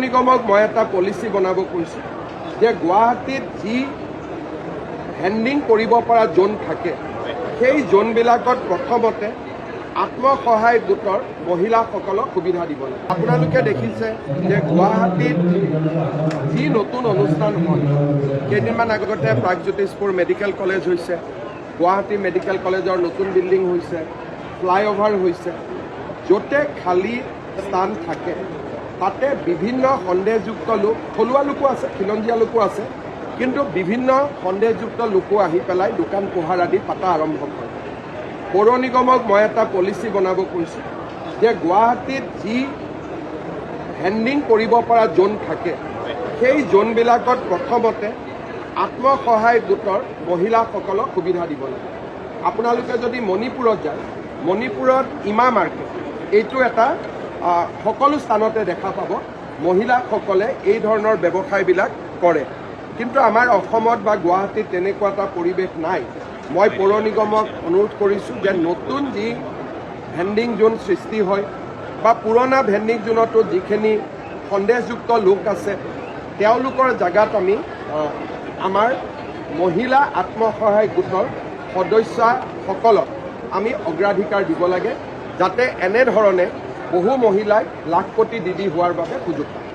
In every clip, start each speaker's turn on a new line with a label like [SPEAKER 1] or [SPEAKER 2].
[SPEAKER 1] নিগমক মই এটা পলিচি বনাব কৈছোঁ যে গুৱাহাটীত যি ভেণ্ডিং কৰিব পৰা জ'ন থাকে, সেই জ'নবিলাকত প্ৰথমতে আত্মসহায়ক গোটৰ মহিলাসকলক সুবিধা দিব লাগে। আপোনালোকে দেখিছে যে গুৱাহাটীত যি নতুন অনুষ্ঠান হয়, কেইদিনমান আগতে প্ৰাগজ্যোতিষপুৰ মেডিকেল কলেজ হৈছে, গুৱাহাটী মেডিকেল কলেজৰ নতুন বিল্ডিং হৈছে, ফ্লাইঅভাৰ হৈছে, য'তে খালী স্থান থাকে তাতে বিভিন্ন সন্দেহযুক্ত লোক, থলুৱা লোকো আছে, খিলঞ্জীয়া লোকো আছে, কিন্তু বিভিন্ন সন্দেহযুক্ত লোকো আহি পেলাই দোকান পোহাৰ আদি পাতা আৰম্ভ কৰে। পৌৰ নিগমক মই এটা পলিচি বনাব কৈছোঁ যে গুৱাহাটীত যি ভেণ্ডিং কৰিব পৰা জ'ন থাকে, সেই জ'নবিলাকত প্ৰথমতে আত্মসহায়ক গোটৰ মহিলাসকলক সুবিধা দিব লাগে। আপোনালোকে যদি মণিপুৰত যায়, মণিপুৰত ইমা মাৰ্কেট এইটো এটা সকলো স্থানতে দেখা পাব, মহিলাসকলে এই ধৰণৰ ব্যৱসায়বিলাক কৰে। কিন্তু আমাৰ অসমত বা গুৱাহাটীত তেনেকুৱা এটা পৰিৱেশ নাই। মই পৌৰ নিগমক অনুৰোধ কৰিছোঁ যে নতুন যি ভেণ্ডিং জ'ন সৃষ্টি হয় বা পুৰণা ভেণ্ডিং জ'নতো যিখিনি সন্দেহযুক্ত লোক আছে, তেওঁলোকৰ জেগাত আমি আমাৰ মহিলা আত্মসহায়ক গোটৰ সদস্যাসকলক আমি অগ্ৰাধিকাৰ দিব লাগে, যাতে এনেধৰণে বহু মহিলাই লাখপতি দিদি হোৱাৰ বাবে সুযোগ পায়।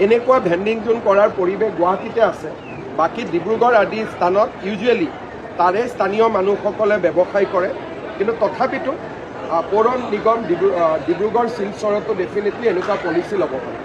[SPEAKER 1] এনেকুৱা ভেণ্ডিং জ'ন কৰাৰ পৰিৱেশ গুৱাহাটীতে আছে। বাকী ডিব্ৰুগড় আদি স্থানত ইউজুৱেলি তাৰে স্থানীয় মানুহসকলে ব্যৱসায় কৰে। কিন্তু তথাপিতো পৌৰ নিগম ডিব্ৰুগড়, শিলচৰতো ডেফিনেটলি এনেকুৱা পলিচি ল'ব পাৰে।